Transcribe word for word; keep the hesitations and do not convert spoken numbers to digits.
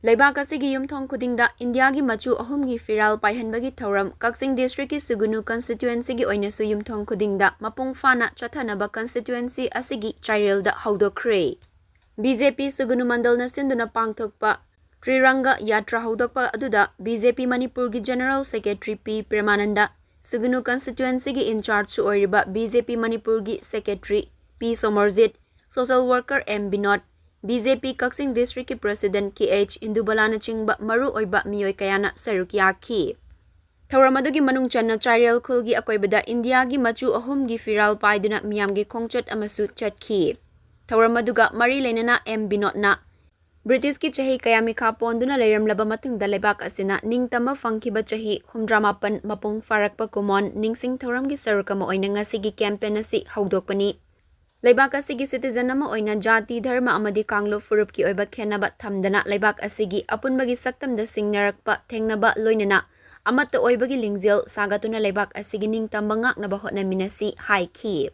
ꯂꯩꯕꯥꯛ ꯑꯁꯤꯒꯤ ꯌꯨꯝꯊꯣꯡ ꯈꯨꯗꯤꯡꯗ ꯏꯟꯗꯤꯌꯥꯒꯤ ꯃꯆꯨ ꯑꯍꯨꯝꯒꯤ ꯐꯤꯔꯥꯜ ꯄꯥꯏꯍꯟꯕꯒꯤ ꯊꯧꯔꯝ ꯀꯛꯆꯤꯡ districtꯀꯤ ꯁꯨꯒꯨꯅꯨ constituencyꯒꯤ ꯑꯣꯏꯅꯁꯨ ꯌꯨꯝꯊꯣꯡ ꯈꯨꯗꯤꯡꯗ ꯃꯄꯨꯡ ꯐꯥꯅ ꯆꯠꯊꯅꯕ constituency ꯑꯁꯤꯒꯤ ꯆꯥꯏꯔꯦꯜꯗ ꯍꯧꯗꯣꯛꯈ꯭ꯔꯦ꯫ BJP ꯁꯨꯒꯨꯅꯨ ꯃꯟꯗꯜꯅ ꯁꯤꯟꯗꯨꯅ ꯄꯥꯡꯊꯣꯛꯄ ꯇ꯭ꯔꯤꯔꯪꯒ ꯌꯥꯇ꯭ꯔꯥ ꯍꯧꯗꯣꯛꯄ ꯑꯗꯨꯗ BJP ꯃꯅꯤꯄꯨꯔꯒꯤ General Secretary P ꯄ꯭ꯔꯦꯃꯥꯅꯟꯗ, ꯁꯨꯒꯨꯅꯨ constituencyꯒꯤ in-chargeꯁꯨ ꯑꯣꯏꯔꯤꯕ BJP ꯃꯅꯤꯄꯨꯔꯒꯤ Secretary P ꯁꯣꯃꯔꯖꯤꯠ, social worker M Vinod, BJP ꯀꯛꯆꯤꯡ districtꯀꯤ President Kh ꯏꯟꯗꯨꯕꯂꯥꯅꯆꯤꯡꯕ ꯃꯔꯨ ꯑꯣꯏꯕ ꯃꯤꯑꯣꯏ ꯀꯌꯥꯅ ꯁꯔꯨꯛ ꯌꯥꯈꯤ꯫ ꯊꯧꯔꯝ ꯑꯗꯨꯒꯤ ꯃꯅꯨꯡ ꯆꯟꯅ ꯆꯥꯏꯔꯦꯜ ꯈꯨꯜꯒꯤ ꯑꯀꯣꯏꯕꯗ ꯏꯟꯗꯤꯌꯥꯒꯤ ꯃꯆꯨ ꯑꯍꯨꯝꯒꯤ ꯐꯤꯔꯥꯜ ꯄꯥꯏꯗꯨꯅ ꯃꯤꯌꯥꯝꯒꯤ ꯈꯣꯡꯆꯠ ꯑꯃꯁꯨ ꯆꯠꯈꯤ꯫ ꯊꯧꯔꯝ ꯑꯗꯨꯒ ꯃꯔꯤ ꯂꯩꯅꯅ M ꯕꯤꯅꯣꯗꯅ ꯕ꯭ꯔꯤꯇꯤꯁꯀꯤ ꯆꯍꯤ ꯀꯌꯥ ꯃꯤꯈꯥ ꯄꯣꯟꯗꯨꯅ ꯂꯩꯔꯝꯂꯕ ꯃꯇꯨꯡꯗ ꯂꯩꯕꯥꯛ ꯑꯁꯤꯅ ꯅꯤꯡꯇꯝꯕ ꯐꯪꯈꯤꯕ ꯆꯍꯤ ꯍꯨꯝꯗ꯭ꯔꯥ ꯃꯥꯄꯟ ꯃꯄꯨꯡ ꯐꯥꯔꯛꯄ ꯀꯨꯝꯑꯣꯟ ꯅꯤꯡꯁꯤꯡ ꯊꯧꯔꯝꯒꯤ ꯁꯔꯨꯛ ꯑꯃ ꯑꯣꯏꯅ ꯉꯁꯤꯒꯤ campaign ꯑꯁꯤ ꯍꯧꯗꯣꯛꯄꯅꯤ꯫ ꯂꯩꯕꯥꯛ ꯑꯁꯤꯒꯤ citizen ꯑꯃ ꯑꯣꯏꯅ ꯖꯥꯇꯤ, ꯙꯔꯃ ꯑꯃꯗꯤ ꯀꯥꯡꯂꯨꯞ ꯐꯨꯔꯨꯞꯀꯤ ꯑꯣꯏꯕ ꯈꯦꯟꯅꯕ ꯊꯝꯗꯅ ꯂꯩꯕꯥꯛ ꯑꯁꯤꯒꯤ ꯑꯄꯨꯟꯕꯒꯤ ꯁꯛꯇꯝꯗ ꯁꯤꯡꯅꯔꯛꯄ ꯊꯦꯡꯅꯕ ꯂꯣꯏꯅꯅ ꯑꯃꯠꯇ ꯑꯣꯏꯕꯒꯤ ꯂꯤꯡꯖꯦꯜ ꯁꯥꯒꯠꯇꯨꯅ ꯂꯩꯕꯥꯛ ꯑꯁꯤꯒꯤ ꯅꯤꯡꯇꯝꯕ ꯉꯥꯛꯅꯕ ꯍꯣꯠꯅꯃꯤꯟꯅꯁꯤ ꯍꯥꯏꯈꯤ꯫